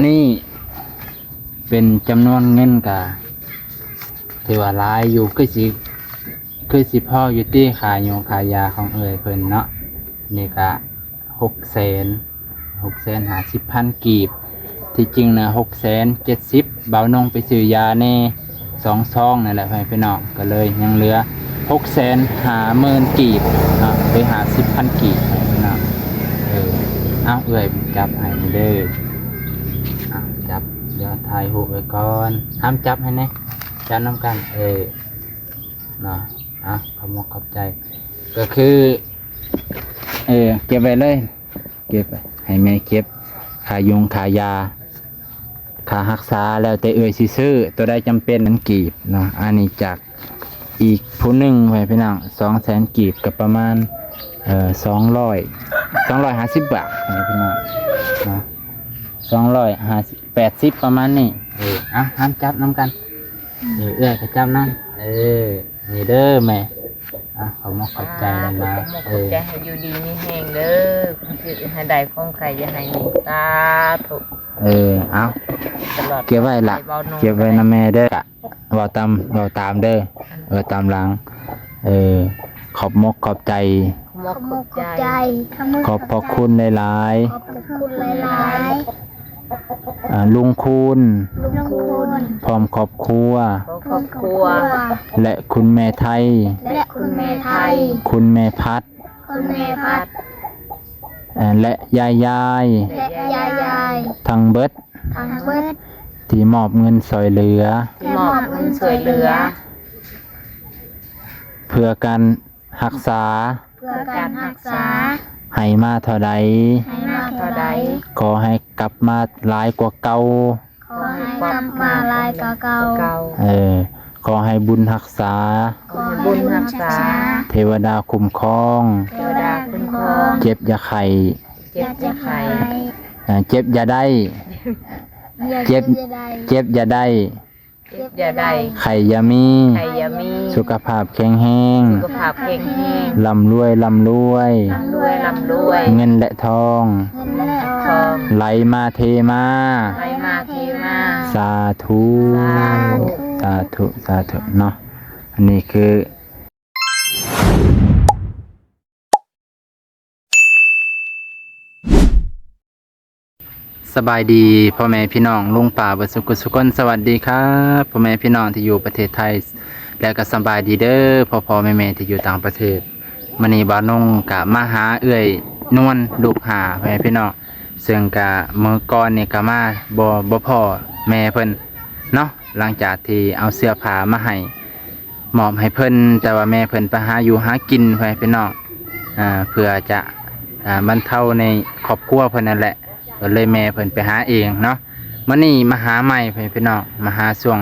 ນີ້ເປັນຈຳນວນເງິນກະຖືວ່າຫຼາຍຢູ່ ຄືຊິ ຄືຊິພໍຢູ່ຕິ ຄ່າຢູ່ຄ່າຢາຂອງເອື້ອຍເພິ່ນເນາະ. ນີ້ກະຫົກແສນ ຫົກແສນຫ້າສິບພັນກີບ ທີ່ຈິງນະຫົກແສນເຈັດສິບ ບ່າວນົງໄປຊື້ຢາແດ່ ສອງຊອງນັ້ນແຫຼະ ພໍ່ແມ່ພີ່ນ້ອງ ກໍເລີຍຍັງເຫຼືອຫົກແສນຫ້າໝື່ນກີບເນາະ ຫຼືຫ້າສິບພັນກີບພີ່ນ້ອງ. ເອີ ເອົາ ເອື້ອຍຈັບໃຫ້ເດີ ເອົາ ຈັບ ດຽວຖ່າຍຮູບໄວ້ກ່ອນ ຫ້າມຈັບໃຫ້ແດ່ ຈັບນຳກັນ ເອີ ເນາະ. ເອົາ ຂອບອົກຂອບໃຈ ກໍຄື ເອີ ເກັບໄວ້ເລີຍ ເກັບ ໃຫ້ແມ່ເກັບ ຄ່າຍຸງຄ່າຢາ ຄ່າຮັກສາ ແລ້ວແຕ່ເອື້ອຍຊິຊື້ ໂຕໃດຈຳເປັນ ມັນກີບເນາະ. ອັນນີ້ຈາກອີກຜູ້ໜຶ່ງ ພໍ່ແມ່ພີ່ນ້ອງ ສອງແສນກີບ ກໍປະມານ ເອີ ສອງຮ້ອຍ ສອງຮ້ອຍຫ້າສິບບາດ ພໍ່ແມ່ພີ່ນ້ອງເນາະ ສອງຮ້ອຍຫ້າສິບ ແປດສິບ ປະມານນີ້. ເອີ ອ່ະ ຫ້າມຈັບນຳກັນ ເອີ ເອື້ອຍກໍຈັບນຳ ເອີ ນີ້ເດີແມ່ ອ່ະ ຂອບມຸກຂອບໃຈຫຼາຍໆ ຂອບມຸກຂອບໃຈ ເອີ ໃຫ້ຢູ່ດີມີແຮງເດີ ໃຫ້ໄດ້ຄວາມໄຄຢ່າໃຫ້ມີ ສາທຸ. ເອີ ເອົາ ຕະຫຼອດ ເກັບໄວ້ລະ ເກັບໄວ້ນຳແມ່ເດີ ເວົ້າຕາມ ເວົ້າຕາມເດີ ເອີ ຕາມຫຼັງ ເອີ ຂອບມຸກຂອບໃຈ ຂອບມຸກຂອບໃຈ ຂອບພະຄຸນຫຼາຍໆ ຂອບພະຄຸນຫຼາຍໆ ອ່າ ລຸງຄູນ ລຸງຄູນ ພ້ອມຄອບຄົວ ພ້ອມຄອບຄົວ ແລະ ຄຸນແມ່ໄທ ແລະ ຄຸນແມ່ໄທ ຄຸນແມ່ພັດ ຄຸນແມ່ພັດ ເອີ ແລະ ຍາຍໆ ແລະ ຍາຍໆ ທັງເບິດ ທັງເບິດ ທີ່ມອບເງິນຊ່ອຍເຫຼືອ ທີ່ມອບເງິນຊ່ອຍເຫຼືອ ເພື່ອການຮັກສາ ເພື່ອການຮັກສາ ໃຫ້ມາເທົ່າໃດ ໃຫ້ມາເທົ່າໃດ ຂໍໃຫ້ກັບມາຫຼາຍກວ່າເກົ່າ ຂໍໃຫ້ກັບມາຫຼາຍກວ່າເກົ່າ ເອີ ຂໍໃຫ້ບຸນຮັກສາ ຂໍໃຫ້ບຸນຮັກສາ ເທວະດາຄຸ້ມຄອງ ເທວະດາຄຸ້ມຄອງ ເຈັບຢ່າໄຂ້ ເຈັບຢ່າໄຂ້ ເອີ ເຈັບຢ່າໄດ້ ເຈັບ ເຈັບຢ່າໄດ້ ເຈັບຢ່າໄດ້ ເຈັບຢ່າໄດ້ ໄຂ້ຢ່າມີ ໄຂ້ຢ່າມີ ສຸຂະພາບແຂງແຮງ ສຸຂະພາບແຂງແຮງ ລ່ຳລວຍ ລ່ຳລວຍ ລ່ຳລວຍ ລ່ຳລວຍ ເງິນ ແລະ ທອງ ເງິນ ແລະ ທອງ ໄຫຼມາເທມາ ໄຫຼມາເທມາ ສາທຸ ສາທຸ ສາທຸ ສາທຸເນາະ. ອັນນີ້ຄື ສະບາຍດີພໍ່ແມ່ພີ່ນ້ອງລຸງປ້າເບິດສຸຂູສຸຄົນ ສະຫວັດດີຄັບພໍ່ແມ່ພີ່ນ້ອງທີ່ຢູ່ປະເທດໄທ ແລະ ກໍສະບາຍດີເດີພໍ່ໆແມ່ໆທີ່ຢູ່ຕ່າງປະເທດ. ມື້ນີ້ບ່າວນົງກະມາຫາເອື້ອຍນວນລູກຫ້າ ພໍ່ແມ່ພີ່ນ້ອງ ເຊິ່ງກະມື້ກ່ອນນີ້ກະມາບໍ່ ບໍ່ພໍ້ແມ່ເພິ່ນເນາະ ຫຼັງຈາກທີ່ເອົາເສື້ອຜ້າມາໃຫ້ ມອບໃຫ້ເພິ່ນ ແຕ່ວ່າແມ່ເພິ່ນໄປຫາຢູ່ຫາກິນ ພໍ່ແມ່ພີ່ນ້ອງ ອ່າ ເພື່ອຈະ ອ່າ ບັນເທົາໃນຄອບຄົວເພິ່ນນັ້ນແຫຼະ ກໍເລີຍແມ່ເພິ່ນໄປຫາເອງເນາະ. ມື້ນີ້ມາຫາໃໝ່ ພໍ່ແມ່ພີ່ນ້ອງ ມາຫາຊ່ວງ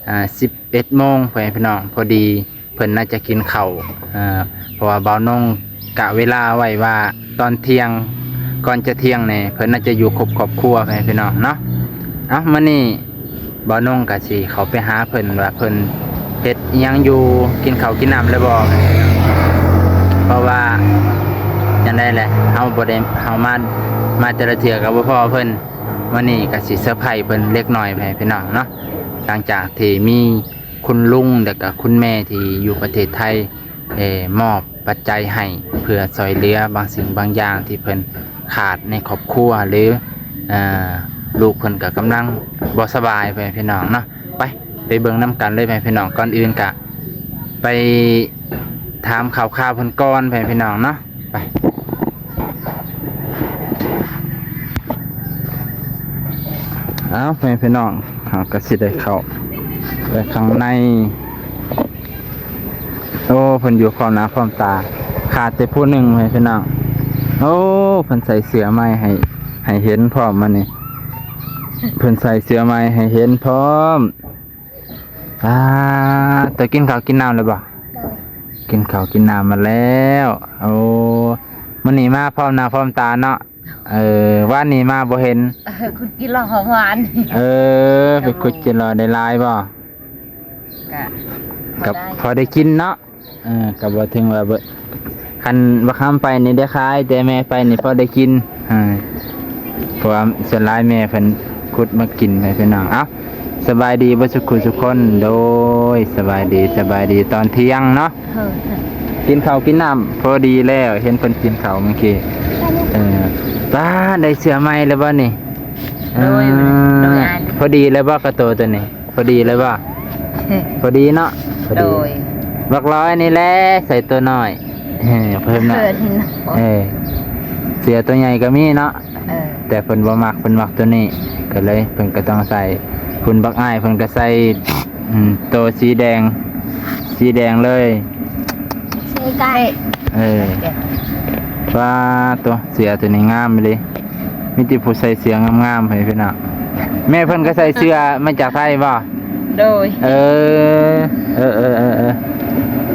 ອ່າ ສິບເອັດໂມງ ພໍ່ແມ່ພີ່ນ້ອງ ພໍດີເພິ່ນໜ້າຈະກິນເຂົ້າ ອ່າ ເພາະວ່າບ່າວນົງກະເວລາໄວ້ວ່າຕອນທ່ຽງ ກ່ອນຈະທ່ຽງນີ້ເພິ່ນໜ້າຈະຢູ່ຄົບຄອບຄົວ ພໍ່ແມ່ພີ່ນ້ອງເນາະ. ເອົ້າ ມື້ນີ້ ບ່າວນົງກະຊິເຂົ້າໄປຫາເພິ່ນວ່າເພິ່ນເຮັດອີ່ຫຍັງຢູ່ ກິນເຂົ້າກິນນ້ຳແລ້ວບໍ່ ເພາະວ່າຈັ່ງໃດແຫຼະ ເຮົາບໍ່ໄດ້ ເຮົາມາ ມາແຕ່ລະເທື່ອກໍບໍ່ພໍ້ເພິ່ນ. ມື້ນີ້ກະຊິເຊີໄພເພິ່ນເລັກນ້ອຍ ພໍ່ແມ່ພີ່ນ້ອງເນາະ ຫຼັງຈາກທີ່ມີຄຸນລຸງ ແລະກະຄຸນແມ່ທີ່ຢູ່ປະເທດໄທ ເອີ ມອບປັດໄຈໃຫ້ເພື່ອຊ່ອຍເຫຼືອບາງສິ່ງບາງຢ່າງທີ່ເພິ່ນຂາດໃນຄອບຄົວ ຫຼື ເອີ ລູກເພິ່ນກໍກຳລັງບໍ່ສະບາຍ ພໍ່ແມ່ພີ່ນ້ອງເນາະ. ໄປ ໄປເບິ່ງນຳກັນເລີຍ ພໍ່ແມ່ພີ່ນ້ອງ. ກ່ອນອື່ນກະໄປຖາມຂ່າວຄາວເພິ່ນກ່ອນ ພໍ່ແມ່ພີ່ນ້ອງເນາະ. ໄປ ເອົ້າ ພໍ່ແມ່ພີ່ນ້ອງ ເຮົາກໍຊິໄດ້ເຂົ້າໄປຂ້າງໃນ. ໂອ້ ເພິ່ນຢູ່ພ້ອມໜ້າພ້ອມຕາ ຂາດແຕ່ຜູ້ໜຶ່ງ ພໍ່ແມ່ພີ່ນ້ອງ. ໂອ້ ເພິ່ນໃສ່ເສື້ອໃໝ່ໃຫ້ ໃຫ້ເຫັນພ້ອມ ມື້ນີ້ເພິ່ນໃສ່ເສື້ອໃໝ່ໃຫ້ເຫັນພ້ອມ. ອ່າ ໂຕກິນເຂົ້າກິນນ້ຳແລ້ວບໍ່? ໂດຍ ກິນເຂົ້າກິນນ້ຳມາແລ້ວ. ໂອ້ ມື້ນີ້ມາພ້ອມໜ້າພ້ອມຕາເນາະ. ເອີ ວານນີ້ມາບໍ່ເຫັນ ເອີ ຂຸດກິນຫຼໍ່ຂອງຫວານ. ເອີ ໄປຂຸດກິນຫຼໍ່ໄດ້ຫຼາຍບໍ່? ກະ ກະພໍໄດ້ກິນເນາະ. ເອີ ກໍບໍ່ເຖິງວ່າເບິດ ຄັນບັກຄຳໄປນີ້ໄດ້ຂາຍ ແຕ່ແມ່ໄປນີ້ພໍໄດ້ກິນ. ເອີ ເພາະວ່າສ່ວນຫຼາຍແມ່ເພິ່ນ ພຸດມາກິນໃຫ້ພີ່ນ້ອງ. ເອົ້າ ສະບາຍດີເບິດສຸກຜູ້ສຸກຄົນ. ໂດຍ ສະບາຍດີ ສະບາຍດີຕອນທ່ຽງເນາະ. ເອີ ກິນເຂົ້າກິນນ້ຳພໍດີແລ້ວ ເຫັນເພິ່ນກິນເຂົ້າມື້ກີ້. ເອີ ປ້າ ໄດ້ເສື້ອໃໝ່ແລ້ວບໍ່ນີ້? ໂດຍ ເອີ ໂດຍ ພໍດີແລ້ວບໍ່ ກະໂຕໂຕນີ້? ພໍດີເລີຍບໍ່? ພໍດີເນາະ ພໍດີ. ໂດຍ ບັກລອຍນີ້ແຫຼະໃສ່ຕົວນ້ອຍ ເອີ ເພີ່ມເນາະ. ເອີ ເສື້ອຕົວໃຫຍ່ກໍມີເນາະ. ເອີ ແຕ່ເພິ່ນບໍ່ມັກ ເພິ່ນມັກຕົວນີ້ ກໍເລີຍເພິ່ນກໍຕ້ອງໃສ່. ຄຸນບັກອ້າຍເພິ່ນກໍໃສ່ ອືມ ໂຕສີແດງ ສີແດງເລີຍ ສີໄກ່. ເອີ ວ້າ ໂຕເສື້ອຕົວນີ້ງາມອີ່ຫຼີ. ມີແຕ່ຜູ້ໃສ່ເສື້ອງາມໆ ໃຫ້ພີ່ນ້ອງ. ແມ່ເພິ່ນກໍໃສ່ເສື້ອມາຈາກໄທບໍ່? ໂດຍ ເອີ ເອີ ເອີ ເອີ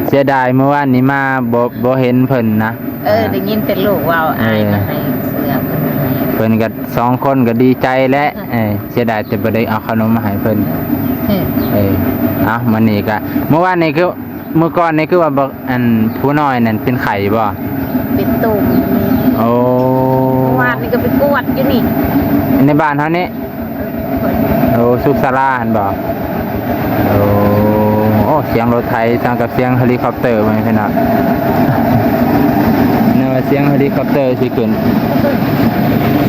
ເສຍດາຍ ມື້ວານນີ້ມາບໍ່ ບໍ່ເຫັນເພິ່ນນະ. ເອີ ອ່າ ໄດ້ຍິນແຕ່ລູກເວົ້າ ເອີ ອ້າຍມາໃຫ້ເສື້ອ ເພິ່ນມາໃຫ້ ເພິ່ນກໍສອງຄົນກໍດີໃຈແຫຼະ. ເອີ ເສຍດາຍແຕ່ບໍ່ໄດ້ເອົາຂະໜົມມາໃຫ້ເພິ່ນ. ເອີ ເອີ ເອົ້າ ມື້ນີ້ກໍ ມື້ວານນີ້ຄື ມື້ກ່ອນນີ້ຄືວ່າບັກ ອັນ ຜູ້ນ້ອຍນັ້ນເປັນໄຂ້ບໍ່? ເປັນຕຸ່ມ. ໂອ້ ເມື່ອວານນີ້ກໍໄປກວດຢູ່ນີ້ ໃນບ້ານເຮົານີ້. ເອີ ໂອ້ ສຸກສາລາຫັ້ນບໍ່? ໂອ້ ໂອ້ ສຽງລົດໄຖສ່ຳກັບສຽງເຮລິຄອບເຕີ ວ່າຊັ້ນເນາະ. ແນວວ່າສຽງເຮລິຄອບເຕີຊິຂຶ້ນ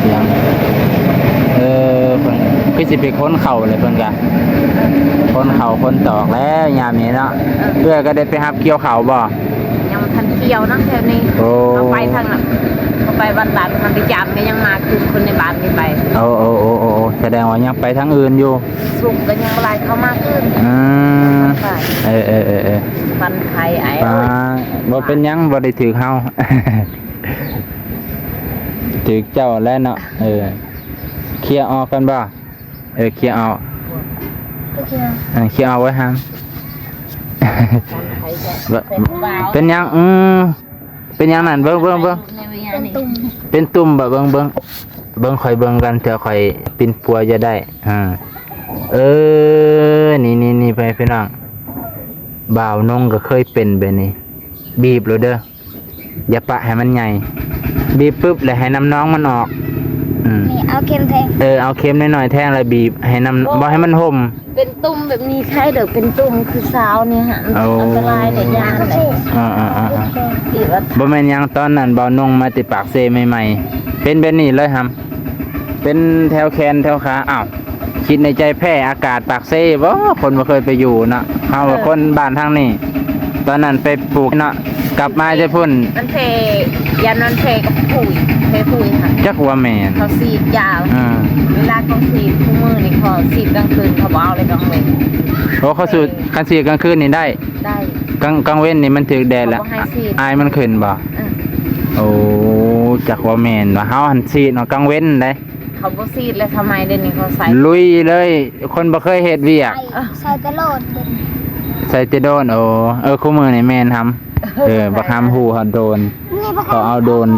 ສຽງ ເອີ ເພິ່ນຄືຊິໄປຂົນເຂົ້າແຫຼະ ເພິ່ນກະ ຂົນເຂົ້າຂົນຕອກແລ້ວຍາມນີ້ເນາະ. ເອີ ເອື້ອຍກໍໄດ້ໄປຮັບກ່ຽວເຂົ້າບໍ່? ຍັງບໍ່ທັນກ່ຽວນະແຖວນີ້. ໂອ້ ເຮົາໄປທາງນັ້ນ ເຮົາໄປບ້ານຫຼັງ ມັນໄປຢາມ ກໍຍັງມາຄືນ ຄົນໃນບ້ານນີ້ໄປ. ໂອ້ ໂອ້ ໂອ້ ໂອ້ ສະແດງວ່າຍັງໄປທາງອື່ນຢູ່. ສຸກກໍຍັງບໍ່ຫຼາຍ ເຂົ້າມາຄືນ. ອືມ ເອີ ເອີ ເອີ ເອີ ປັນໄຂ່ອ້າຍ. ບໍ່ເປັນຫຍັງ ບໍ່ໄດ້ຖືກເຮົາ ຖືກເຈົ້າແຫຼະເນາະ. ເອີ ເຄຍອອກກັນບໍ່? ເອີ ເຄຍອອກ ເອີ ເຄຍອອກໄວ້ຫັ້ນ. ເປັນຫຍັງ? ອືມ ເປັນຫຍັງນັ້ນ? ເບິ່ງ ເບິ່ງ ເບິ່ງ ເປັນຕຸ່ມ ເປັນຕຸ່ມບໍ່? ເບິ່ງ ເບິ່ງ ເບິ່ງ ຂ້ອຍເບິ່ງກັນ ເທື່ອຂ້ອຍປິ່ນປົວຈະໄດ້. ອ່າ ເອີ ນີ້ໆໆ ໄປພີ່ນ້ອງ ບ່າວນົງກໍເຄີຍເປັນແບບນີ້ ບີບໂລດເດີ. ຢ່າປະໃຫ້ມັນໃຫຍ່ ບີບປຶບ ແລ້ວໃຫ້ນ້ຳໜອງມັນອອກ. ອືມ ນີ້ເອົາເຂັມແທງ. ເອີ ເອົາເຂັມນ້ອຍໆແທງ ແລ້ວບີບໃຫ້ນ້ຳ ບໍ່ໃຫ້ມັນຫົ່ມ. ເປັນຕຸ່ມແບບນີ້ໄຄເດີ ເປັນຕຸ່ມຄືຊາວນີ້ຫັ້ນ. ໂອ້ ອັນຕະລາຍເດີ ຢ້ານເດີ. ອ່າໆໆໆ ບໍ່ແມ່ນຫຍັງ ຕອນນັ້ນບ່າວນົງມາແຕ່ປາກເຊໃໝ່ໆ ເປັນແບບນີ້ເລີຍຫຳ ເປັນແຖວແຂນແຖວຂາ. ອ້າວ ຄິດໃນໃຈ ແພ້ອາກາດປາກເຊບໍ່? ຄົນບໍ່ເຄີຍໄປຢູ່ເນາະ ເຮົາວ່າ ເອີ ຄົນບ້ານທາງນີ້. ຕອນນັ້ນໄປປູກເນາະ ກັບມາແຕ່ພຸ້ນ ມັນແຜ່ ຢ້ານມັນແຜ່ກັບຜຸຍ ແຜ່ຜຸຍຫັ້ນ. ຈັກວ່າແມ່ນ ເຂົາສີດຢາ. ອ່າ ເວລາເຂົາສີດ ຄູ່ມື້ນີ້ເຂົາສີດກາງຄືນ ເຂົາບໍ່ເອົາເລີຍກາງເວັນ. ໂອ້ ເຂົາສູດ ເອີ ຄັນສີດກາງຄືນນີ້ໄດ້ ໄດ້ ກາງ ກາງເວັນນີ້ມັນຖືກແດດລະ ເຂົາບໍ່ໃຫ້ສີດ ອາຍມັນຂຶ້ນບໍ່? ເອີ ໂອ້ ຈັກວ່າແມ່ນວ່າ ເຮົາຫັ້ນສີດເນາະ ກາງເວັນເດ້. ເຂົາບໍ່ສີດແລ້ວ ສະໄໝດຽວນີ້ເຂົາໃສ່ລຸຍເລີຍ ຄົນບໍ່ເຄີຍເຮັດວຽກ. ໃສ່ ເອີ ໃສ່ແຕ່ໂດນ ໃສ່ແຕ່ໂດນ. ໂອ້ ເອີ ຄູ່ມື້ນີ້ແມ່ນຫຳ ເອີ ບັກຫຳຮູ້ຮອດໂດນ ນີ້ບັກຫຳ ເຂົາເອົາໂດນ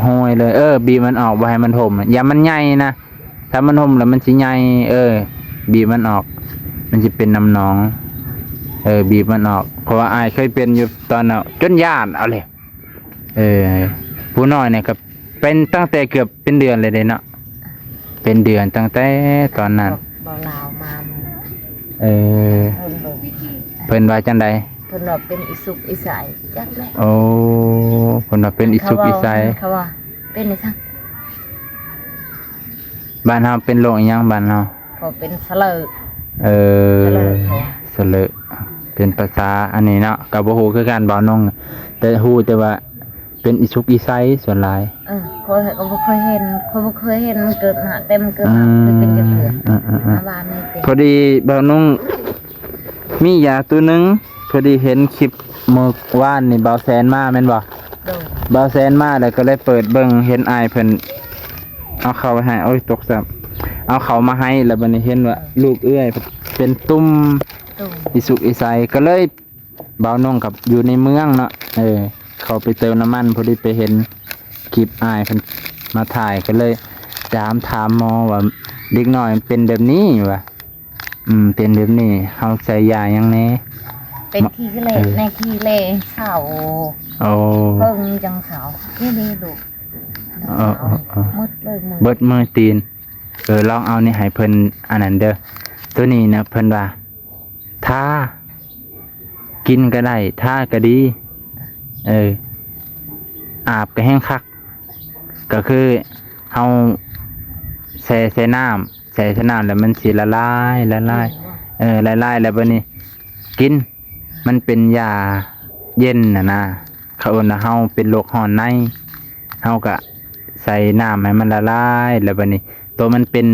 ຫ້ອຍເລີຍ. ເອີ ບີບມັນອອກ ບໍ່ໃຫ້ມັນຫົ່ມ ຢ່າມັນໃຫຍ່ນະ ຖ້າມັນຫົ່ມແລ້ວມັນຊິໃຫຍ່. ເອີ ບີບມັນອອກ ມັນຊິເປັນນ້ຳໜອງ. ເອີ ບີບມັນອອກ ເພາະວ່າອ້າຍເຄີຍເປັນຢູ່ຕອນນັ້ນ ຈົນຢ້ານເອົາເລີຍ. ເອີ ຜູ້ນ້ອຍນີ້ກໍເປັນຕັ້ງແຕ່ເກືອບເປັນເດືອນເລີຍເດ້ເນາະ ເປັນເດືອນຕັ້ງແຕ່ຕອນນັ້ນ. ເວົ້າລາວມາ ເອີ ເພິ່ນເບິ່ງ ເພິ່ນວ່າຈັ່ງໃດ? ເພິ່ນວ່າເປັນອີສຸກອີໃສ ຈັກແຫຼະ. ໂອ້ ເພິ່ນວ່າເປັນອີສຸກອີໃສ ເຂົາວ່າເປັນອີສັງ. ບ້ານເຮົາເປັນໂລກອີ່ຫຍັງບ້ານເຮົາ? ເຂົາເປັນສະເຫຼີ. ເອີ ສະເຫຼີ ສະເຫຼີ ເປັນພາສາອັນນີ້ເນາະ ກໍບໍ່ຮູ້ຄືກັນ ບ່າວນົງ ແຕ່ຮູ້ແຕ່ວ່າເປັນອີສຸກອີໃສສ່ວນຫຼາຍ. ເອີ ຂ້ອຍກໍບໍ່ເຄີຍເຫັນ ຂ້ອຍບໍ່ເຄີຍເຫັນ ມັນເກີດມາ ແຕ່ມັນເກີດມາ ອືມ ເຄີຍເປັນຈັກເທື່ອ. ອືມໆໆ ມາບ້ານນີ້ເປັນ ພໍດີບ່າວນົງ ມີຢາໂຕໜຶ່ງ ພໍດີເຫັນຄລິບມື້ວານນີ້ ບ່າວແສນມາແມ່ນບໍ່? ໂດຍ ບ່າວແສນມາແລ້ວກໍເລີຍເປີດເບິ່ງ ເຫັນອ້າຍເພິ່ນເອົາເຂົ້າໄປໃຫ້ ໂອ້ຍ ຕົກຊ້ຳ ເອົາເຂົ້າມາໃຫ້ ແລ້ວບັດນີ້ເຫັນວ່າລູກເອື້ອຍເປັນຕຸ່ມ ຕຸ່ມ ອີສຸກອີໃສ ກໍເລີຍ ບ່າວນົງກັບຢູ່ໃນເມືອງເນາະ ເອີ ເຂົ້າໄປເຕີມນ້ຳມັນ ພໍດີໄປເຫັນຄລິບອ້າຍເພິ່ນມາຖ່າຍ ກໍເລີຍຖາມ ຖາມໝໍວ່າເດັກນ້ອຍມັນເປັນແບບນີ້ວ່າ. ອືມ ເປັນແບບນີ້ ເຮົາໃສ່ຢາຫຍັງແດ່? ເປັນຂີ້ເລ ເອີ ໃນຂີ້ເລເຊົາ. ໂອ້ ເພິ່ງຈັ່ງເຊົາ ນີ້ເດ້ລູກ ເອີ ເອີ ເອີ ໝົດເລີຍ ໝົດ ເບິດມືຕີນ. ເອີ ລອງເອົານີ້ໃຫ້ເພິ່ນອັນນັ້ນເດີ. ໂຕນີ້ນະ ເພິ່ນວ່າ ທາ ກິນກໍໄດ້ ທາກໍດີ ເອີ ອາບກໍແຮງຄັກ. ກໍຄືເຮົາແຊ່ໃສ່ນ້ຳ ແຊ່ໃສ່ນ້ຳແລ້ວມັນຊິລະລາຍ ລະລາຍ ເອີ ລະລາຍແລ້ວບັດນີ້ກິນ ມັນເປັນຢາເຢັນຫັ້ນນະ. ເຂົາເອີ້ນວ່າເຮົາເປັນໂລກຮ້ອນໃນ ເຮົາກະໃສ່ນ້ຳໃຫ້ມັນລະລາຍ ແລ້ວບາດນີ້ໂຕມັນເປັນ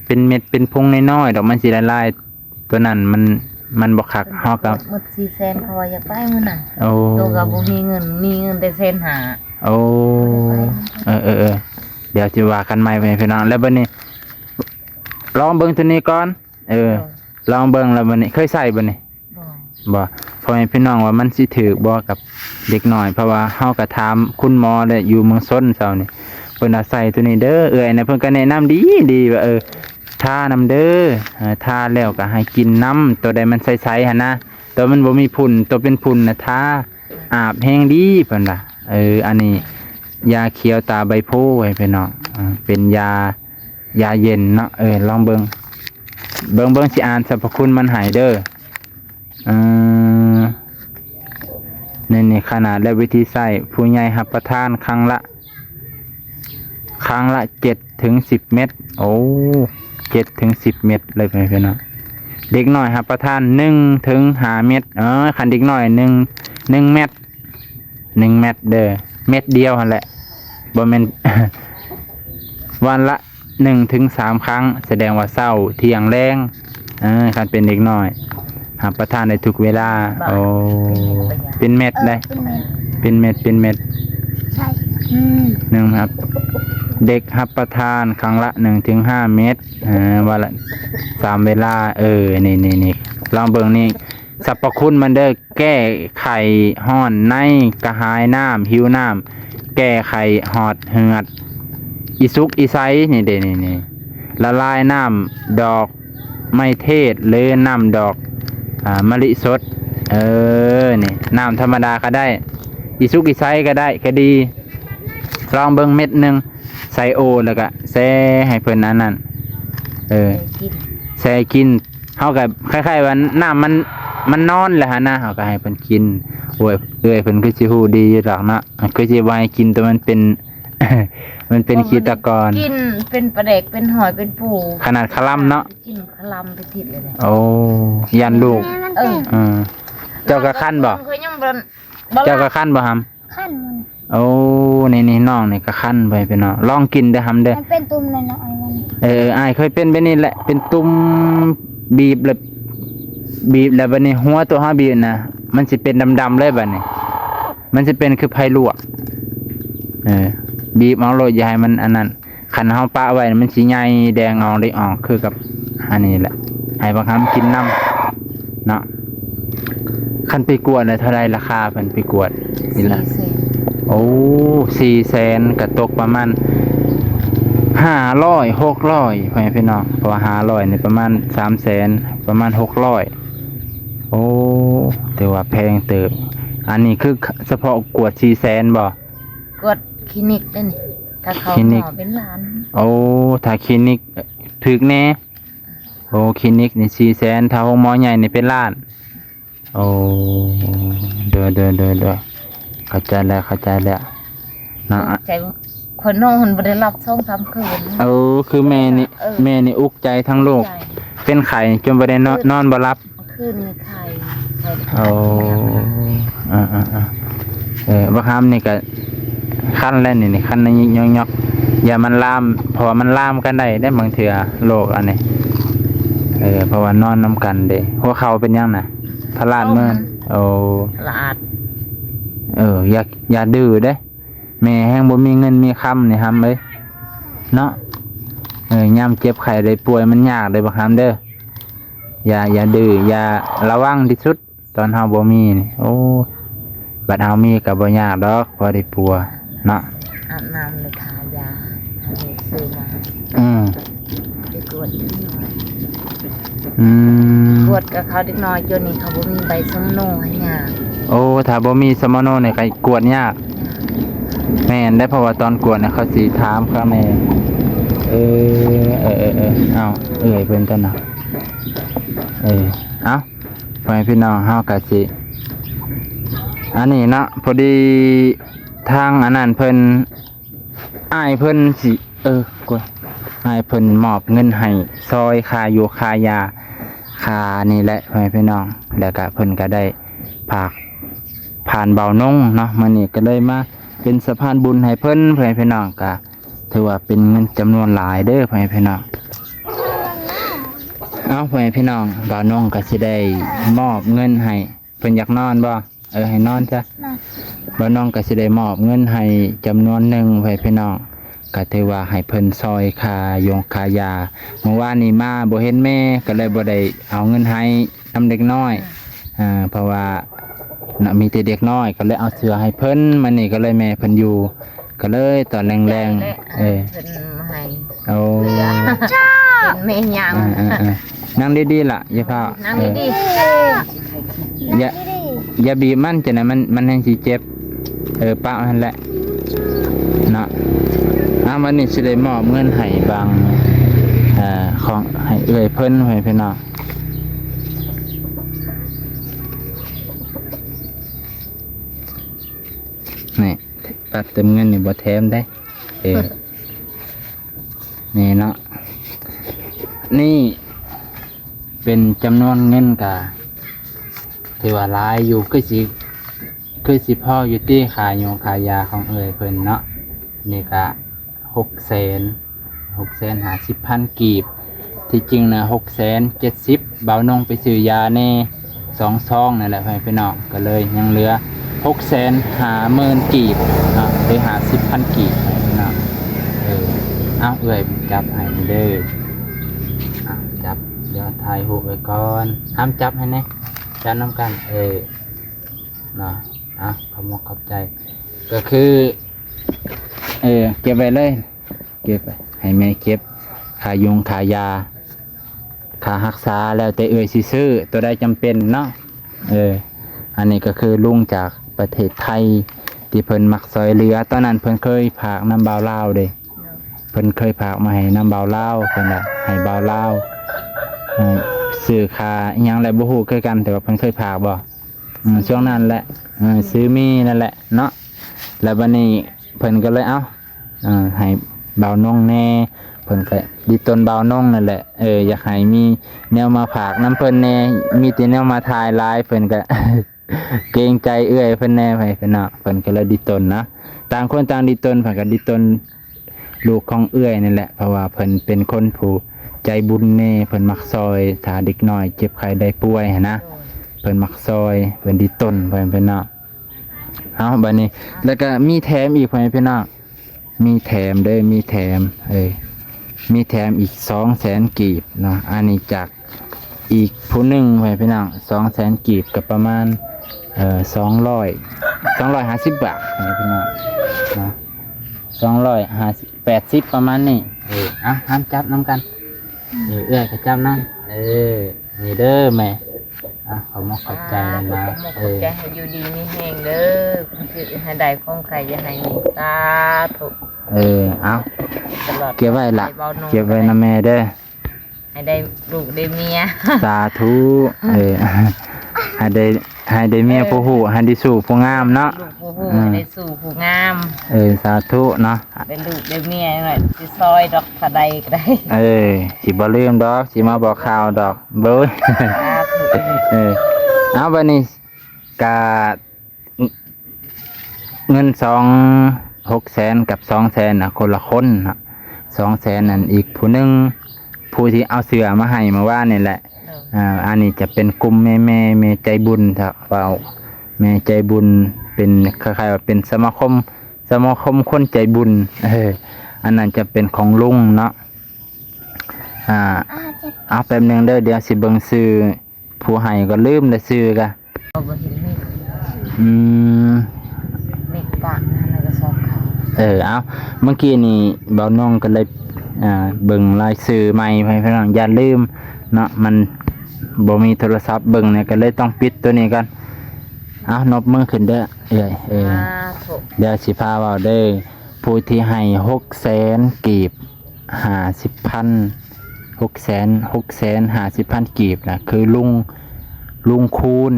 ເປັນເມັດເປັນຜົງນ້ອຍໆດອກ ມັນຊິລະລາຍ. ໂຕນັ້ນມັນ ມັນບໍ່ຄັກ ເຮົາກະໝົດສີ່ແສນ ເຂົາວ່າຢາກໄປມື້ນັ້ນ. ໂອ້ ໂຕກະບໍ່ມີເງິນ ມີເງິນແຕ່ແສນຫ້າ. ໂອ້ ເອີໆໆ ດຽວຊິວ່າກັນໃໝ່ພີ່ນ້ອງ. ແລ້ວບາດນີ້ລອງເບິ່ງໂຕນີ້ກ່ອນ ເອີ ລອງເບິ່ງ ແລ້ວບາດນີ້ເຄີຍໃຊ້ບໍ່ນີ້? ບໍ່ ພໍ່ແມ່ພີ່ນ້ອງວ່າມັນຊິຖືກບໍ່ກັບເດັກນ້ອຍ ເພາະວ່າເຮົາກໍຖາມຄຸນໝໍແລ້ວ ຢູ່ເມືອງຊົນເຊົ້ານີ້ ເພິ່ນວ່າໃຊ້ໂຕນີ້ເດີເອື້ອຍນະ ເພິ່ນກໍແນະນຳດີໆ ວ່າ ເອີ ທານຳເດີ ເອີ ທາແລ້ວກໍໃຫ້ກິນນຳ ໂຕໃດມັນໃສໆຫັ້ນນະ ໂຕມັນບໍ່ມີຝຸ່ນ ໂຕເປັນຝຸ່ນນະ ທາອາບແຮງດີ ເພິ່ນວ່າ. ເອີ ອັນນີ້ຢາຂຽວຕາໃບໂພ ໃຫ້ພີ່ນ້ອງ ເປັນຢາ ຢາເຢັນເນາະ. ເອີ ລອງເບິ່ງ ເບິ່ງ ເບິ່ງ ຊິອ່ານສັບພະຄຸນມັນໃຫ້ເດີ. ເອີ ນີ້ ນີ້ຂະໜາດ ແລະ ວິທີໃຊ້ ຜູ້ໃຫຍ່ຮັບປະທານຄັ້ງລະ ຄັ້ງລະເຈັດເຖິງສິບເມັດ. ໂອ້ ເຈັດເຖິງສິບເມັດເລີຍ ພີ່ນ້ອງ. ເດັກນ້ອຍຮັບປະທານໜຶ່ງເຖິງຫ້າເມັດ. ເອີ ຄັນເດັກນ້ອຍໜຶ່ງ ໜຶ່ງເມັດ ໜຶ່ງເມັດເດີ ເມັດດຽວຫັ້ນແຫຼະ ບໍ່ແມ່ນ ວັນລະໜຶ່ງເຖິງສາມຄັ້ງ ສະແດງວ່າເຊົ້າ ທ່ຽງ ແລງ. ເອີ ຄັນເປັນເດັກນ້ອຍຮັບປະທານໄດ້ທຸກເວລາ. ໂອ້ ເປັນເມັດເດ້ ເປັນເມັດ ເປັນເມັດ ເປັນເມັດ ໃຊ່ ອືມ ໜຶ່ງ ຮັບ ເດັກຮັບປະທານຄັ້ງລະໜຶ່ງເຖິງຫ້າເມັດ ເອີ ວັນລະສາມເວລາ. ເອີ ນີ້ໆໆ ລອງເບິ່ງນີ້ ສັບພະຄຸນມັນເດີ ແກ້ໄຂ້ຮ້ອນໃນ ກະຫາຍນ້ຳ ຫິວນ້ຳ ແກ້ໄຂ້ຫອດເຫືອດ ອີສຸກອີໃສ ນີ້ເດ້ ນີ້ ນີ້ ລະລາຍນ້ຳດອກໄມ້ເທດ ຫຼື ນ້ຳດອກ ອາ ມະລິສົດ. ເອີ ນີ້ ນ້ຳທຳມະດາກໍໄດ້ ອີສຸກອີໃສກໍໄດ້ ກໍດີ. ລອງເບິ່ງເມັດໜຶ່ງ ໃສ່ໂອ ແລ້ວກະແຊ່ໃຫ້ເພິ່ນອັນນັ້ນ ເອີ ແຊ່ກິນ ແຊ່ກິນ. ເຮົາກະຄ້າຍໆວ່ານ້ຳມັນ ມັນນອນແລ້ວຫັ້ນນະ ເຮົາກະໃຫ້ເພິ່ນກິນ. ໂອ້ຍ ເອື້ອຍເພິ່ນຄືຊິຮູ້ດີຢູ່ດອກເນາະ ຄືຊິບໍ່ໃຫ້ກິນໂຕມັນເປັນ ມັນເປັນຂີ້ຕະກອນ ກິນເປັນປາແດກ ເປັນຫອຍ ເປັນປູ ຂະໜາດຄະລຳເນາະ ກິນຄະລຳໄປຕິດເລີຍ. ໂອ້ ຢ້ານລູກ ເອີ ເອີ ເຈົ້າກະຄັນບໍ່? ຂ້ອຍຍັງບໍ່ ເຈົ້າກະຄັນບໍ່ຫຳ? ຄັນມັນ ໂອ້ ນີ້ໆ ນ້ອງນີ້ກະຄັນໄປພີ່ນ້ອງ ລອງກິນເດີຫຳເດີ ມັນເປັນຕຸ່ມນ້ອຍໆມັນ ເອີ ອ້າຍເຄີຍເປັນແບບນີ້ແຫຼະ ເປັນຕຸ່ມ ບີບແລ້ວ ບີບແລ້ວບາດນີ້ຫົວໂຕເຮົາບີບນະ ມັນຊິເປັນດຳໆເລີຍບາດນີ້ ມັນຊິເປັນຄືໄຟລວກ. ເອີ ບີບເອົາໂລດ ຢ່າໃຫ້ມັນອັນນັ້ນ ຄັນເຮົາປະໄວ້ມັນຊິໃຫຍ່ແດງອອກເລັກອອກ ຄືກັບອັນນີ້ແຫຼະ ໃຫ້ບັກຫຳກິນນຳເນາະ. ຄັນໄປກວດແລ້ວເທົ່າໃດລາຄາເພິ່ນໄປກວດນີ້ລະ? ສີ່ແສນ ໂອ້ ສີ່ແສນ ກະຕົກປະມານຫ້າຮ້ອຍ ຫົກຮ້ອຍ ພໍ່ແມ່ພີ່ນ້ອງ ເພາະວ່າຫ້າຮ້ອຍນີ້ປະມານສາມແສນ ປະມານຫົກຮ້ອຍ. ໂອ້ ຖືວ່າແພງເຕີບ. ອັນນີ້ຄືສະເພາະກວດສີ່ແສນບໍ່? ກວດຄລີນິກເດ້ນີ້ ຖ້າເຂົ້າ ຄລີນິກ ໝໍເປັນລ້ານ. ໂອ້ ຖ້າຄລີນິກຖືກແດ່. ໂອ້ ຄລີນິກນີ້ສີ່ແສນ ຖ້າໂຮງໝໍໃຫຍ່ນີ້ເປັນລ້ານ. ໂອ້ ໂດຍໆໆໆ ເຂົ້າໃຈແລ້ວ ເຂົ້າໃຈແລ້ວເນາະ. ໃຈ ຂ້ອຍນອນບໍ່ໄດ້ຫຼັບສອງສາມຄືນ. ເອີ ຄືແມ່ນີ້ ເອີ ແມ່ນີ້ອຸກໃຈທັງລູກ ເປັນໄຂ້ຈົນບໍ່ໄດ້ນອນ ນອນບໍ່ຫຼັບ. ຄືນນີ້ໄຂ້ ໄຂ້ ໂອ້ ເອີໆໆ ເອີ ບັກຫຳນີ້ກະຄັນແລ້ວນີ້ ນີ້ຄັນຍອກໆ ຢ່າມັນລາມ ເພາະວ່າມັນລາມກັນໄດ້ເດ້ບາງເທື່ອໂລກອັນນີ້. ເອີ ເພາະວ່ານອນນຳກັນເດ້. ຫົວເຂົ່າເປັນຫຍັງນະ? ພະລາດເມີນ. ໂອ້ ພະລາດ. ເອີ ຢ່າ ຢ່າດື້ເດ້ ແມ່ແຮງບໍ່ມີເງິນມີຄຳນີ້ຫຳເອີຍເນາະ. ເອີ ຍາມເຈັບໄຂ້ໄດ້ປ່ວຍມັນຍາກເດ້ບັກຫຳເດີ. ຢ່າ ຢ່າດື້ ຢ່າ ລະວັງທີ່ສຸດຕອນເຮົາບໍ່ມີນີ້. ໂອ້ ບັດເຮົາມີກໍບໍ່ຍາກດອກ ພໍໄດ້ປົວເນາະ. ອາບນ້ຳແລ້ວທາຢາໃຫ້ລູກຊື້ມາ. ອືມ ໄປກວດເດັກນ້ອຍ. ອືມ ກວດກັບເຂົາເດັກນ້ອຍ ຈຸດນີ້ເຂົາບໍ່ມີໃບສຳມະໂນໃຫ້ຍາ. ໂອ້ ຖ້າບໍ່ມີສຳມະໂນນີ້ກໍກວດຍາກ. ຍາກ ແມ່ນໄດ໋ ເພາະວ່າຕອນກວດນະ ເຂົາຊິຖາມຂ້າງໃນ ເອີ ເອີ ເອີ ເອີ ເອົາ ເອື້ອຍເພິ່ນຕົວນະ ເອີ ເອົາ ພໍ່ແມ່ພີ່ນ້ອງ ເຮົາກະຊິ ອັນນີ້ເນາະ ພໍດີທາງອັນນັ້ນເພິ່ນ ອ້າຍເພິ່ນຊິ ເອີ ກວນ ອ້າຍເພິ່ນມອບເງິນໃຫ້ ຊ່ອຍຄ່າຢູ່ຄ່າຢາ ຄ່ານີ້ແຫຼະ ພໍ່ແມ່ພີ່ນ້ອງ ແລ້ວກະເພິ່ນກະໄດ້ຝາກຜ່ານບ່າວນົງເນາະ ມື້ນີ້ກະເລີຍມາເປັນສະພານບຸນໃຫ້ເພິ່ນ ພໍ່ແມ່ພີ່ນ້ອງ ກະ ຖືວ່າເປັນເງິນຈຳນວນຫຼາຍເດີ ພໍ່ແມ່ພີ່ນ້ອງ. ເອົາ ພໍ່ແມ່ພີ່ນ້ອງ ບ່າວນົງກໍຊິໄດ້ມອບເງິນໃຫ້ ເພິ່ນຢາກນອນບໍ່? ເອີ ໃຫ້ນອນຊະ. ນອນ. ບ່າວນົງກໍຊິໄດ້ມອບເງິນໃຫ້ຈຳນວນໜຶ່ງ ພໍ່ແມ່ພີ່ນ້ອງ ກໍຖືວ່າໃຫ້ເພິ່ນຊ່ອຍຄ່າຢົງຄ່າຢາ. ມື້ວານນີ້ມາບໍ່ເຫັນແມ່ ກໍເລີຍບໍ່ໄດ້ເອົາເງິນໃຫ້ນຳເດັກນ້ອຍ ອ່າ ເພາະວ່າ ນະ ມີແຕ່ເດັກນ້ອຍ ກໍເລີຍເອົາເສື້ອໃຫ້ເພິ່ນ. ມື້ນີ້ກໍເລີຍແມ່ເພິ່ນຢູ່ ກໍເລີຍຕອນແລງໆ ເອີ ເພິ່ນໃຫ້ ໂອ້ ເປັນແມ່ຍ່າງ ອ່າໆໆ ນັ່ງດີໆ ລະ ຢ່າຟ້າວ ນັ່ງດີໆ ເອີ ຢ່າ ຢ່າບີບມັນ ຈັ່ງນັ້ນມັນ ມັນແຮ່ງຊິເຈັບ ເອີ ປະມັນຫັ້ນແຫຼະເນາະ. ອ່າ ມື້ນີ້ຊິໄດ້ມອບເງິນໃຫ້ບາງ ເອີ ຂອງໃຫ້ເອື້ອຍເພິ່ນ ໃຫ້ເພິ່ນເນາະ. ນີ້ ບັດເຕີມເງິນນີ້ບໍ່ແຖມເດ້ ເອີ ນີ້ເນາະ ນີ້ເປັນຈຳນວນເງິນກະຖືວ່າຫຼາຍຢູ່ ຄືຊິ ຄືຊິພໍຢູ່ຕິ ຄ່າຢົງຄ່າຢາຂອງເອື້ອຍເພິ່ນເນາະ. ນີ້ກະຫົກແສນ ຫົກແສນຫ້າສິບພັນກີບ ທີ່ຈິງນະຫົກແສນເຈັດສິບ ບ່າວນົງໄປຊື້ຢາແດ່ສອງຊອງນັ້ນແຫຼະ ພໍ່ແມ່ພີ່ນ້ອງ ກໍເລີຍຍັງເຫຼືອຫົກແສນຫ້າໝື່ນກີບເນາະ ຫຼືຫ້າສິບພັນກີບ ພີ່ນ້ອງ. ເອີ ເອົາ ເອື້ອຍຈັບໃຫ້ເດີ ເອົາ ຈັບ ດຽວຖ່າຍຮູບໄວ້ກ່ອນ ຫ້າມຈັບໃຫ້ແດ່ ຈັບນຳກັນ ເອີ ເນາະ. ເອົາ ຂອບອົກຂອບໃຈ ກໍຄື ເອີ ເກັບໄວ້ເລີຍ ເກັບໄວ້ ໃຫ້ແມ່ເກັບຄ່າຢົງຄ່າຢາ ຄ່າຮັກສາ ແລ້ວແຕ່ເອື້ອຍຊິຊື້ ໂຕໃດຈຳເປັນເນາະ. ເອີ ອັນນີ້ກໍຄືລຸງຈາກປະເທດໄທ ທີ່ເພິ່ນມັກຊ່ອຍເຫຼືອ ຕອນນັ້ນເພິ່ນເຄີຍຝາກນຳບ່າວລາວເດ້ ເພິ່ນເຄີຍຝາກມາໃຫ້ນຳບ່າວລາວ ເພິ່ນວ່າໃຫ້ບ່າວລາວ ເອີ ຊື້ຄ່າອີ່ຫຍັງແຫຼະ ບໍ່ຮູ້ຄືກັນ ແຕ່ວ່າເພິ່ນເຄີຍຝາກບໍ່ ອືມ ຊ່ວງນັ້ນແຫຼະ ເອີ ຊື້ໝີ່ນັ້ນແຫຼະເນາະ. ແລ້ວບັດນີ້ເພິ່ນກໍເລີຍ ເອົ້າ ເອີ ໃຫ້ບ່າວນົງແດ່ ເພິ່ນກໍດິດຕົນບ່າວນົງນັ້ນແຫຼະ ເອີ ຢາກໃຫ້ມີແນວມາຝາກນຳເພິ່ນແດ່ ມີແຕ່ແນວມາຖ່າຍຫຼາຍ ເພິ່ນກໍເກງໃຈເອື້ອຍເພິ່ນແດ່ ໃຜເພິ່ນເນາະ ເພິ່ນກໍເລີຍດິດຕົນເນາະ ຕ່າງຄົນຕ່າງດິດຕົນ ເພິ່ນກໍດິດຕົນ ລູກຂອງເອື້ອຍນີ້ແຫຼະ ເພາະວ່າເພິ່ນເປັນຄົນຜູ້ໃຈບຸນແດ່ ເພິ່ນມັກຊ່ອຍ ຖ້າເດັກນ້ອຍເຈັບໄຂ້ໄດ້ປ່ວຍຫັ້ນນະ ເພິ່ນມັກຊ່ອຍ ເພິ່ນດິດຕົນ ເພິ່ນເປັນເນາະ. ເອົາ ບັດນີ້ ແລ້ວກໍມີແຖມອີກ ພໍ່ແມ່ພີ່ນ້ອງ ມີແຖມເດີ ມີແຖມ ເອີ ມີແຖມອີກສອງແສນກີບເນາະ ອັນນີ້ຈາກ ອີກຜູ້ໜຶ່ງ ພໍ່ແມ່ພີ່ນ້ອງ ສອງແສນກີບ ກໍປະມານ ເອີ ສອງຮ້ອຍ ສອງຮ້ອຍຫ້າສິບບາດ ພໍ່ແມ່ພີ່ນ້ອງເນາະ ສອງຮ້ອຍຫ້າສິບ ແປດສິບ ປະມານນີ້ ເອີ ອ່ະ ຫ້າມຈັບນຳກັນ ເອີ ເອື້ອຍກໍຈັບນຳ ເອີ ນີ້ເດີແມ່ ອ່ະ ຂອບອົກຂອບໃຈຫຼາຍໆ ຂອບໃຈ ເອີ ໃຫ້ຢູ່ດີມີແຮງເດີ ໃຫ້ໄດ້ຄວາມໄຄ ຢ່າໃຫ້ມີ ສາທຸ ເອີ ເອົາ ຕະຫຼອດ ເກັບໄວ້ລະ ເກັບໄວ້ນຳແມ່ເດີ ໃຫ້ໄດ້ລູກໄດ້ເມຍ ສາທຸ ເອີ ໃຫ້ໄດ້ ໃຫ້ໄດ້ເມຍ ເອີ ຜູ້ຮູ້ ໃຫ້ໄດ້ສູ້ຜູ້ງາມເນາະ ລູກຜູ້ຮູ້ ເອີ ໃຫ້ໄດ້ສູ້ຜູ້ງາມ ເອີ ສາທຸເນາະ ໄດ້ລູກໄດ້ເມຍ ຊິຊ່ອຍດອກ ຖ້າໄດ້ກໍໄດ້ ເອີ ຊິບໍ່ລືມດອກ ຊິມາບອກຂ່າວດອກ ເບິ່ງ ສາທຸ ເອີ ເອົາ ບັດນີ້ກະ ເງິນສອງ ຫົກແສນກັບສອງແສນນະ ຄົນລະຄົນເນາະ ສອງແສນນັ້ນອີກຜູ້ໜຶ່ງ ຜູ້ທີ່ເອົາເສື້ອມາໃຫ້ເມື່ອວານນີ້ແຫຼະ ເອີ ອ່າ ອັນນີ້ຈະເປັນກຸ່ມແມ່ໆ ແມ່ໃຈບຸນ ຖ້າເວົ້າແມ່ໃຈບຸນ ເປັນຄ້າຍໆວ່າເປັນສະມາຄົມ ສະມາຄົມຄົນໃຈບຸນ ເອີ ອັນນັ້ນຈະເປັນຂອງລຸງເນາະ ອ່າ ເອົາແປັບໜຶ່ງເດີ ດຽວຊິເບິ່ງຊື່ ຜູ້ໃຫ້ກໍລືມແລ້ວຊື່ກະ ບໍ່ເຫັນມີ ອືມ ເມັກປະຫັ້ນລະກໍຊອກຂາຍ ເອີ ເອົາ ເມື່ອກີ້ນີ້ບ່າວນົງກໍເລີຍ ອ່າ ເບິ່ງລາຍຊື່ໃໝ່ໃຫ້ພີ່ນ້ອງ ຢ່າລືມເນາະ ມັນບໍ່ມີໂທະລະສັບເບິ່ງນີ້ ກໍເລີຍຕ້ອງປິດໂຕນີ້ກ່ອນ ເອົາ ນົບມືຂຶ້ນເດີ ເອີ ເອີ ສາທຸ ດຽວຊິພາເວົ້າເດີ ຜູ້ທີ່ໃຫ້ຫົກແສນກີບ ຫ້າສິບພັນ ຫົກແສນ ຫົກແສນຫ້າສິບພັນກີບນະ ຄືລຸງ ລຸງຄູນ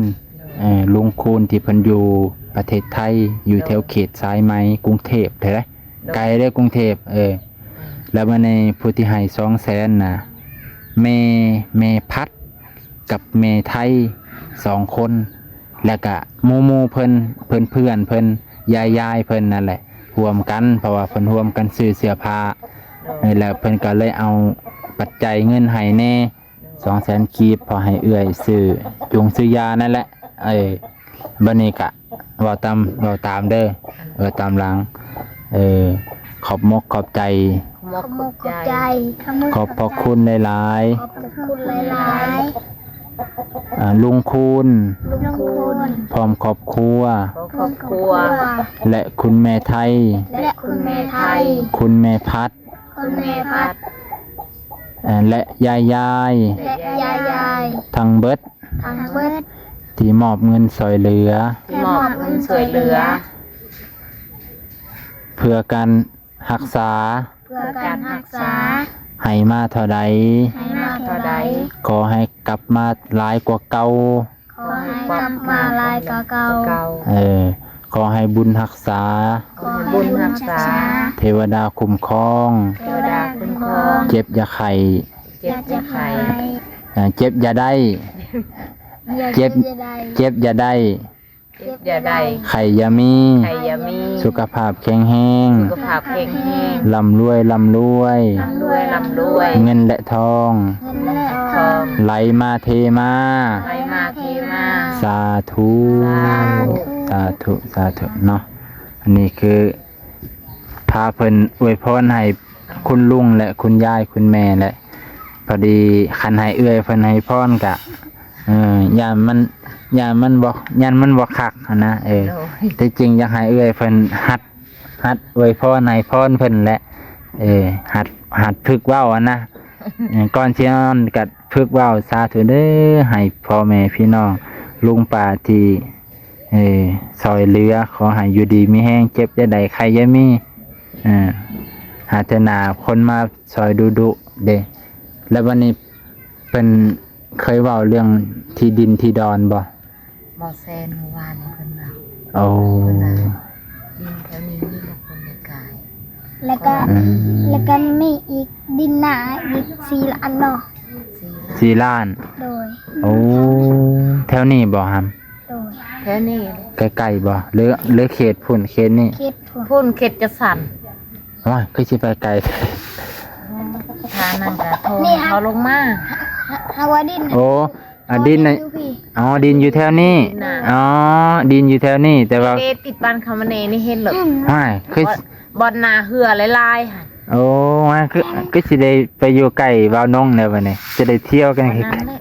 ເອີ ລຸງຄູນທີ່ເພິ່ນຢູ່ປະເທດໄທ ຢູ່ແຖວເຂດສາຍໄໝ ກຸງເທບເດ້ ໄກເດ້ກຸງເທບ ເອີ ແລ້ວບາດນີ້ຜູ້ທີ່ໃຫ້ສອງແສນນະ ແມ່ ແມ່ພັດ ກັບແມ່ໄທສອງຄົນ ແລ້ວກະໝູ່ໆເພິ່ນ ເພື່ອນໆເພິ່ນ ຍາຍໆເພິ່ນນັ້ນແຫຼະ ຮ່ວມກັນ ເພາະວ່າເພິ່ນຮ່ວມກັນຊື້ເສື້ອຜ້າ ເອີ ແລ້ວເພິ່ນກໍເລີຍເອົາປັດໄຈເງິນໃຫ້ແດ່ ສອງແສນກີບ ເພາະໃຫ້ເອື້ອຍຊື້ຢົງຊື້ຢານັ້ນແຫຼະ ເອີ ບັດນີ້ກະເວົ້າຕາມ ເວົ້າຕາມເດີ ເວົ້າຕາມຫຼັງ ເອີ ຂອບມົກຂອບໃຈ ຂອບມົກຂອບໃຈ ຂອບພະຄຸນຫຼາຍໆ ຂອບພະຄຸນຫຼາຍໆ ອາ ລຸງຄູນ ລຸງຄູນ ພ້ອມຄອບຄົວ ພ້ອມຄອບຄົວ ແລະ ຄຸນແມ່ໄທ ແລະ ຄຸນແມ່ໄທ ຄຸນແມ່ພັດ ຄຸນແມ່ພັດ ເອີ ແລະ ຍາຍໆ ແລະ ຍາຍໆ ທັງເບິດ ທັງເບິດ ທີ່ມອບເງິນຊ່ອຍເຫຼືອ ທີ່ມອບເງິນຊ່ອຍເຫຼືອ ເພື່ອການຮັກສາ ເພື່ອການຮັກສາ ໃຫ້ມາເທົ່າໃດ ໃຫ້ມາເທົ່າໃດ ຂໍໃຫ້ກັບມາຫຼາຍກວ່າເກົ່າ ຂໍໃຫ້ກັບມາຫຼາຍກວ່າເກົ່າ ເອີ ຂໍໃຫ້ບຸນຮັກສາ ຂໍໃຫ້ບຸນຮັກສາ ເທວະດາຄຸ້ມຄອງ ເທວະດາຄຸ້ມຄອງ ເຈັບຢ່າໄຂ້ ເຈັບຢ່າໄຂ້ ເອີ ເຈັບຢ່າໄດ້ ເຈັບ ເຈັບຢ່າໄດ້ ເຈັບຢ່າໄດ້ ເຈັບຢ່າໄດ້ ໄຂ້ຢ່າມີ ໄຂ້ຢ່າມີ ສຸຂະພາບແຂງແຮງ ສຸຂະພາບແຂງແຮງ ລ່ຳລວຍ ລ່ຳລວຍ ລ່ຳລວຍ ລ່ຳລວຍ ເງິນ ແລະ ທອງ ເງິນ ແລະ ທອງ ໄຫຼມາເທມາ ໄຫຼມາເທມາ ສາທຸ ສາທຸ ສາທຸ ສາທຸເນາະ ອັນນີ້ຄື ພາເພິ່ນອວຍພອນໃຫ້ຄຸນລຸງ ແລະ ຄຸນຍາຍ ຄຸນແມ່ ແລະ ພໍດີຄັນໃຫ້ເອື້ອຍເພິ່ນໃຫ້ພອນກະ ເອີ ຢ້ານມັນ ຢ້ານມັນບໍ່ ຢ້ານມັນບໍ່ຄັກຫັ້ນນະ ເອີ ໂດຍ ທີ່ຈິງຢາກໃຫ້ເອື້ອຍເພິ່ນຫັດ ຫັດອວຍພອນໃຫ້ພອນເພິ່ນແຫຼະ ເອີ ຫັດ ຫັດຝຶກເວົ້າຫັ້ນນະ ເອີ ກ່ອນຊິນອນກະຝຶກເວົ້າ ສາທຸເດີ ໃຫ້ພໍ່ແມ່ພີ່ນ້ອງ ລຸງປ້າທີ່ ເອີ ຊ່ອຍເຫຼືອ ຂໍໃຫ້ຢູ່ດີມີແຮງ ເຈັບຢ່າໄດ້ ໄຂ້ຢ່າມີ ເອີ ຫາເທື່ອໜ້າຄົນມາຊ່ອຍດຸໆເດ້ ແລ້ວບັດນີ້ເພິ່ນເຄີຍເວົ້າເລື່ອງທີ່ດິນທີ່ດອນບໍ່? ບໍ່ແຊນ ມື້ວານນີ້ເພິ່ນວ່າ ໂອ້ ເພິ່ນວ່າດິນແຖວນີ້ມີບໍ່ຄົນໄດ້ຂາຍ ແລ້ວກໍ ອືມ ແລ້ວກໍມີອີກດິນນາອີກສີ່ລ້ານເນາະ ສີ່ລ້ານ ໂດຍ ໂອ້ ແຖວນີ້ບໍ່ຫຳ? ໂດຍ ແຖວນີ້ ໃກ້ໆບໍ່ ຫຼື ຫຼືເຂດພຸ້ນ ເຂດນີ້ ເຂດພຸ້ນ ພຸ້ນເຂດຈະສັນ ໂອ້ຍ ຄືຊິໄປໄກ ຖ້ານັ້ນກໍໂທ ນີ້ ເຂົາລົງມາ ຫາ ຫາວ່າດິນ ໂອ້ ອາ ດິນນະ ຢູ່ພີ້ ອໍ ດິນຢູ່ແຖວນີ້ ດິນນະ ອໍ ດິນຢູ່ແຖວນີ້ ແຕ່ວ່າ ເຂດຕິດບ້ານຄຳມະເນນີ້ເຫັນເລີຍ ຫາຍ ຄື ບ່ອນ ບ່ອນນາເຮືອຫຼາຍໆຫັ້ນ ໂອ້ ຄື ຄືຊິໄດ້ໄປຢູ່ໃກ້ບ່າວນົງແລ້ວບັດນີ້ ຊິໄດ້ທ່ຽວກັນ ອັນນັ້ນແຫຼ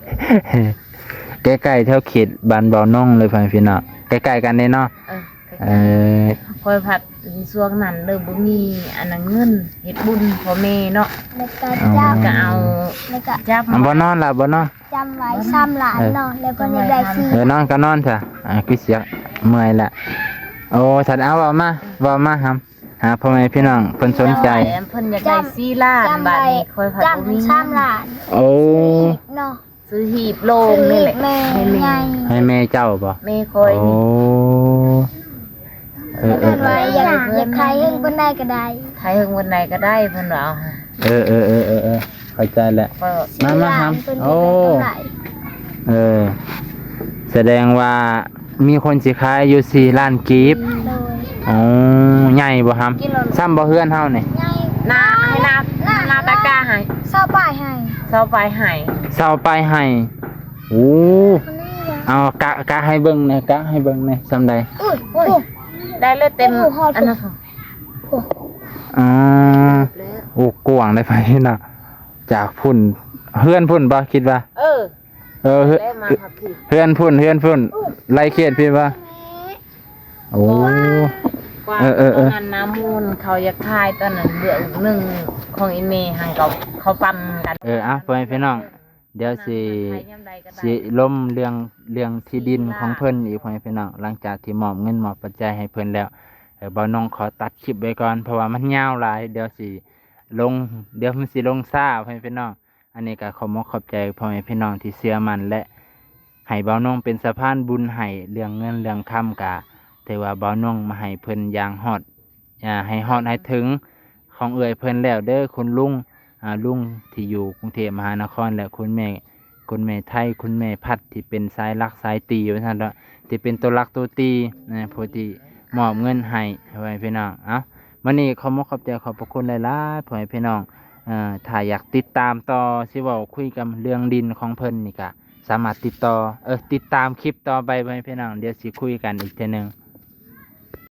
ະ ໃກ້ໆແຖວເຂດບ້ານບ່າວນົງເລີຍ ພໍ່ແມ່ພີ່ນ້ອງ ໃກ້ໆກັນເດ້ເນາະ ເອີ ເອີ ຂ້ອຍພັດຊ່ວງນັ້ນເລີຍບໍ່ມີອັນນັ້ນເງິນເຮັດບຸນພໍ່ແມ່ເນາະ ແລ້ວກໍ ອໍ ຈຳ ກໍເອົາ ແລ້ວກໍ ຈັບ ອ່ະ ບໍ່ນອນລະ ບໍ່ນອນ ຈຳໄວ້ສາມລ້ານເນາະ ເອີ ແລ້ວເພິ່ນຢາກໄດ້ສີ່ ເອີ ນອນກໍນອນຊະ ອ່າ ຄືຊິເມື່ອຍລະ ໂອ້ ສັນ ເອົາ ເວົ້າມາ ເວົ້າມາຫຳ ຫາພໍ່ແມ່ພີ່ນ້ອງເພິ່ນສົນໃຈ ເພິ່ນຢາກໄດ້ສີ່ລ້ານ ຈຳ ບາດນີ້ຂ້ອຍພັດບໍ່ມີ ຈຳສາມລ້ານ ໂອ້ ເນາະ ຊື້ຮີບໂລງນີ້ແຫຼະ ຊື້ຮີບແມ່ໃຫຍ່ ໃຫ້ແມ່ເຈົ້າບໍ່? ແມ່ຂ້ອຍ ໂອ້ ນີ້ ເອີ ເອີ ເພິ່ນວ່າຢາກ ເອີ ຢາກຂາຍເຖິງປານໃດກໍໄດ້ ຂາຍເຖິງປານໃດກໍໄດ້ ເພິ່ນວ່າ ເອີ ເອີ ເອີ ເອີ ເອີ ເຂົ້າໃຈແລ້ວ ມາ ມາຫຳ ໂອ້ ເອີ ສະແດງວ່າມີຄົນຊິຂາຍຢູ່ສີ່ລ້ານກີບ ໂດຍ ໂອ້ ໃຫຍ່ບໍ່ຫຳ? ສ່ຳບໍ່ເຮືອນເຮົານີ້? ໃຫຍ່ ໜ້າ ໃຫ້ໜ້າ ໜ້າຕາກາໃຫ້ ຊາວປາຍໄຮ່ ຊາວປາຍໄຮ່ ຊາວປາຍໄຮ່ ໂອ້ ເອົາກະ ກະໃຫ້ເບິ່ງແດ່ ກະໃຫ້ເບິ່ງແດ່ ສ່ຳໃດ? ອຸ້ຍ ໂອ້ຍ ໄດ້ເລີຍເຕັມ ໂອ້ ຮອດ ອັນນັ້ນ ອໍ ໂອ້ ກວ້າງໄດ້ໄປນະ ຈາກພຸ້ນ ເຮືອນພຸ້ນບໍ່ ຄິດວ່າ? ເອີ ເອີ ເຮືອນ ເຮືອນພຸ້ນ ເຮືອນພຸ້ນ ໄລ່ເຂດພີ້ບໍ່? ໂອ້ ເອີ ເອີ ເອີ ຕອນນັ້ນນະ ໝູ່ເຂົາຢາກຂາຍ ຕອນນັ້ນເບື້ອງໜຶ່ງຂອງອີ່ແມ່ຫັ້ນ ເຂົາ ເຂົາປັ່ນກັນ ເອີ ອ່ະ ພໍ່ແມ່ພີ່ນ້ອງ ດຽວຊິ ຊິລົມເລື່ອງ ເລື່ອງທີ່ດິນຂອງເພິ່ນອີກ ພໍ່ແມ່ພີ່ນ້ອງ ຫຼັງຈາກທີ່ມອບເງິນມອບປັດໄຈໃຫ້ເພິ່ນແລ້ວ ເອີ ບ່າວນົງຂໍຕັດຄລິບໄວ້ກ່ອນ ເພາະວ່າມັນຍາວຫຼາຍ ດຽວຊິ ລົງ ດຽວມັນຊິລົງຊ້າ ພໍ່ແມ່ພີ່ນ້ອງ. ອັນນີ້ກໍຂອບມຸກຂອບໃຈພໍ່ແມ່ພີ່ນ້ອງທີ່ເຊື່ອໝັ້ນ ແລະ ໃຫ້ບ່າວນົງເປັນສະພານບຸນໃຫ້ເລື່ອງເງິນເລື່ອງຄຳ. ກໍຖືວ່າບ່າວນົງມາໃຫ້ເພິ່ນຢ່າງຮອດ ອ່າ ໃຫ້ຮອດໃຫ້ເຖິງຂອງເອື້ອຍເພິ່ນແລ້ວເດີ ຄຸນລຸງ ອ່າ ລຸງທີ່ຢູ່ກຸງເທບມະຫານະຄອນ ແລະ ຄຸນແມ່ ຄຸນແມ່ໄທ ຄຸນແມ່ພັດ ທີ່ເປັນສາຍຫຼັກສາຍຕີວ່າຊັ້ນເນາະ ທີ່ເປັນຕົວຫຼັກຕົວຕີ ນະ ຜູ້ທີ່ມອບເງິນໃຫ້ ພໍ່ແມ່ພີ່ນ້ອງ. ເອົ້າ ມື້ນີ້ຂໍມຸກຂອບໃຈຂອບພະຄຸນຫຼາຍໆ ພໍ່ແມ່ພີ່ນ້ອງ. ເອີ ຖ້າຢາກຕິດຕາມຕໍ່ ຊິເວົ້າຄຸຍກັນເລື່ອງດິນຂອງເພິ່ນນີ້ ກະສາມາດຕິດຕໍ່ ເອີ ຕິດຕາມຄລິບຕໍ່ໄປ ພໍ່ແມ່ພີ່ນ້ອງ. ດຽວຊິຄຸຍກັນອີກເທື່ອໜຶ່ງ.